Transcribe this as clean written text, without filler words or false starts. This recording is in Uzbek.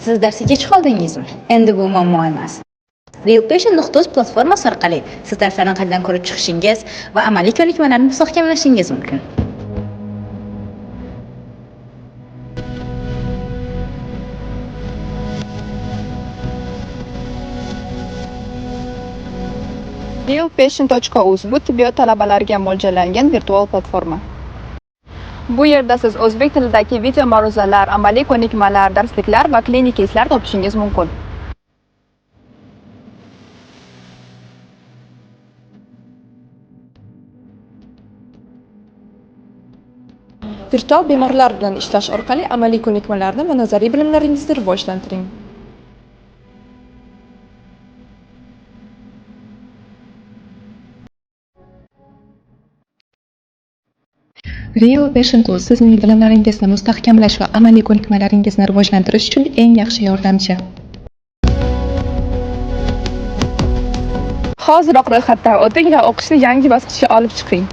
Siz darsga kech qoldingizmi? Endi bu muammo emas. Realpatient.uz platformasi orqali siz darslarni qaytadan ko'rib chiqishingiz va amaliy ko'nikmalarni mustahkamlashingiz mumkin. Realpatient.uz bu tibbiyot talabalariga mo'ljallangan virtual platforma. Bu yerda siz o'zbek tilidagi video ma'ruzalar, amaliy ko'nikmalar, darsliklar va klinik keyslar topishingiz mumkin. Virtual bemorlar bilan ishlash orqali amaliy ko'nikmalarni va nazariy bilimlaringizni rivojlantiring. Real Patient.uz sizning bilimlaringizni mustahkamlash va amaliy ko'nikmalaringizni rivojlantirish uchun eng yaxshi yordamchi. Hoziroq ro'yxatdan o'ting va o'qishni yangi bosqichga olib chiqing.